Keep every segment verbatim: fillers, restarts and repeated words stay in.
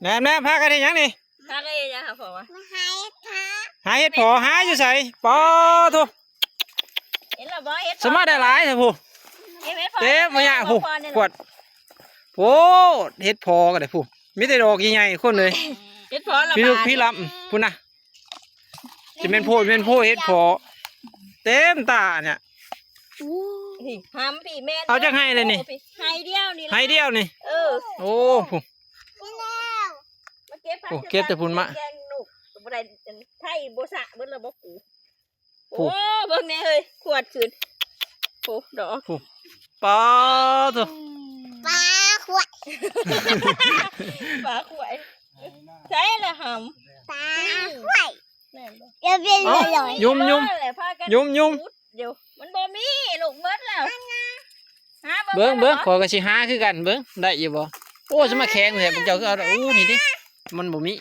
แหนม แหนม พากันเฮ็ดหยังนี่ พากันเฮ็ดหยังครับผมวะ มาหาเห็ดเพาะ หาเห็ดเพาะ หาอยู่ไส ปอโท เห็นแล้วบ่เห็ดเพาะ สมาได้หลายแท้ผู้ เก็บเห็ดเพาะ เต็มมาเนี่ยผู้ เห็ดเพาะเนี่ย ขวด โอ้ เห็ดเพาะก็ได้ผู้ มีแต่ดอกใหญ่ๆคนเลย เห็ดเพาะละ พี่ลูก บาท พี่ลำผู้นะ จะเป็นโพดเป็นโพดเห็ดเพาะ เต็มตาเนี่ย นี่หำพี่แม่น เอาจักไฮ่เลยนี่ ไฮ่เดียวนี่แหละ ไฮ่เดียวนี่ เออ โอ้ผู้ มาเก็บผัก โอ้ เก็บแต่พุ้นมา แกงหนุก บ่ได้ ไผ่บ่สะเบิดแล้วบ่กู ผู้ โอ้ เบิ่งแน่เฮ้ย ขวดขึ้น โอ้ ดอก ผู้ ปลาตัว ปลาขวด ปลาขวด ใช่ละหำ ปลาขวด แม่นบ่ เดี๋ยวเป็น เอ้า ลอยๆ ยุ่มๆ เออแหละ พากัน ยุ่มๆ ขุดอยู่ มันบ่มี ลูกเบิดแล้ว หา เบิ่ง เบิ่ง เบิ่ง ขอยก็สิหาคือกัน เบิ่ง ได้อยู่บ่ โอ้ สมาแข็งแท้ พวกเจ้าคือเอา อู้ นี่ดิ มันบ่มี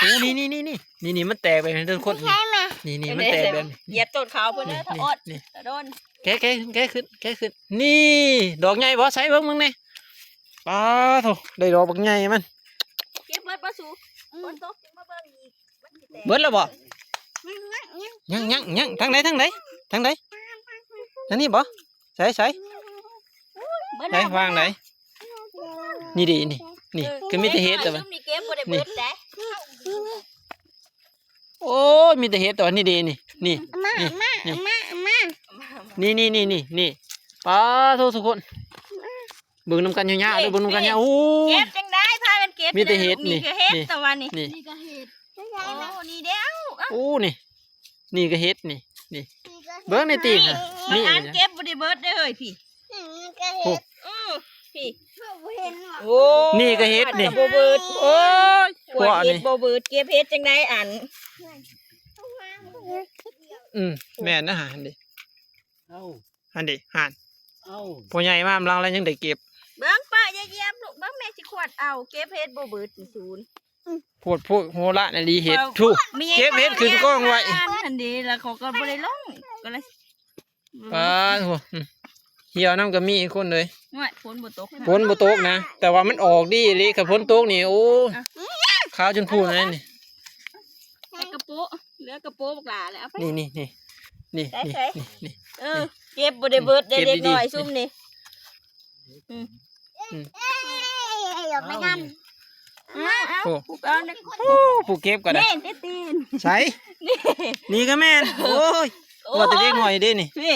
อู้ นี่ นี่ นี่ นี่ นี่ นี่ มันแตกไปทุกคน นี่ ใช่ไหม นี่ นี่ มันแตกแบบนี้ เหยียบต้นขาวเพิ่นเด้อ นี่ ถ้าออด นี่ ถ้าโดน แกะ แกะ แกะขึ้น แกะขึ้น นี่ ดอกใหญ่บ่ ใส่เบิ่ง เบิ่งนี่ ปาโถ ได้ดอกบักใหญ่มัน เก็บเบิดบ่สู ฝนตกจึงมาเบิ่งอีก มันสิแตก เบิดแล้วบ่ ยัง ยัง ยัง ทางใด ทางใด ทางใด ทางนี้บ่ ใส่ ใส่ เบิด ไหน แล้ว วางไหน นี่ดิ นี่ นี่ เออ คือมีแต่เห็ดแต่ว่า ซุมนี่เก็บบ่ได้เบิดเด้ โอ้ย มีแต่เห็ดแต่ว่า นี่ดิ นี่ นี่ มา นี่ มา นี่ มา มา นี่ นี่ นี่ นี่ นี่ ปาโถ ทุกคน เบิ่งนำกันยาวๆเด้อ เบิ่งนำกันยาว โอ้ เก็บจังได้ พากันเก็บ มีแต่เห็ด นี่ นี่ก็เห็ด นี่ แต่ว่านี่ นี่ นี่ก็เห็ด โอ้ นี่เด้อ เอ้า โอ้ นี่ นี่ก็เห็ด นี่ นี่ นี่ก็เห็ด เบิ่งในตีนน่ะ นี่ นี่ อันเก็บบ่ได้เบิดเด้อเฮ้ยพี่ นี่ก็ โอ้ เห็ด อือพี่ เห็นบ่ โอ้ นี่ก็เห็ดนี่ บ่เบิด โอ้ย ขวดเห็ด พวกนี่ บ่เบิด เก็บเห็ดจังได้อัน อืม แม่นนะ หั่นดิ เอ้า หั่นดิ หั่น เอ้า พ่อใหญ่มาลำลังแล้วยังได้เก็บ เบิ่งป้าอย่าเหยียบลูก เบิ่งแม่สิขวดเอา เก็บเห็ดบ่เบิดสิศูนย์ โพดโพดโหระนาลีเห็ด เออ ถูก มี เก็บเห็ดขึ้นกองไว้ หั่นดิ แล้วเขาก็บ่ได้ลง ก็เลย ปาดโห อืม เหี่ยวนำก็มีอีกคนเลย ว่าฝนบ่ตกนะ ฝนบ่ตกนะ แต่ว่ามันออกดีอีหลี คันฝนตกนี่ โอ้ อ่ะ ขาวจนพูนเลยนี่ แต่กระโปะ เหลือกระโปะบักหล่าแล้ว เอาไป นี่ นี่ นี่ นี่ ใส่ นี่ ใส่ นี่ นี่ เออ เก็บบ่ได้เบิดเด้ เก็บดีๆ เด็กน้อยซุมนี่ อืม อืม เอ้ย เอาไปนำ เอา เอา โอ้ ผูกเอานะ โอ้ ผู้เก็บก็ได้ นี่ นี่ตีน ใส่ นี่ นี่ก็แม่น โอ้ย โอ้ย ว่าแต่เด็กน้อยเด้นี่ นี่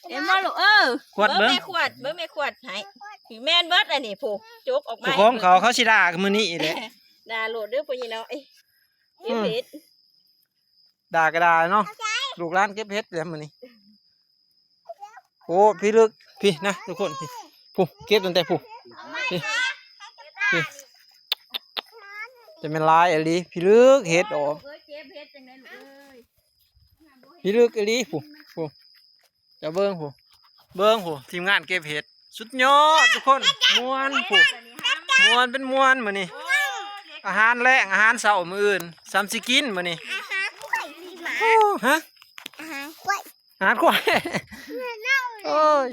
เห็นบ่ลูก เออ ขวดเบิ่ง เบิ่งแม่ขวด เบิ่งแม่ขวดให้ แม่นเบิดอันนี้ผู้ จกออกมา เจ้าของเขา เขาสิด่ากันมื้อนี้อีกแหละ ด่าโลดเด้อพ่อใหญ่น้อย อืม เก็บเห็ด ด่าก็ด่าเนาะ ลูกหลานเก็บเห็ดแล้วมื้อนี้ โอ้ พี่ลึก พี่นะ ทุกคน พี่ ผู้ เก็บตั้งแต่ผู้ พี่ พี่ จะเป็นลายอะไร พี่ลึกเห็ดออก เอ้ย เก็บเห็ดจังได๋ลูกเอ้ย พี่ลึกอีหลีผู้ ผู้ จะเบิ่งผู้ เบิ่งผู้ ทีมงานเก็บเห็ด สุดยอดทุกคน ม่วนผู้ ม่วนเป็นม่วนมื้อนี้ อาหารแลง อาหารเช้ามื้ออื่น ซ้ำสิกินมื้อนี้ อาหารควาย โอ้ ฮะ อาหารควาย อาหารควาย โอ้ย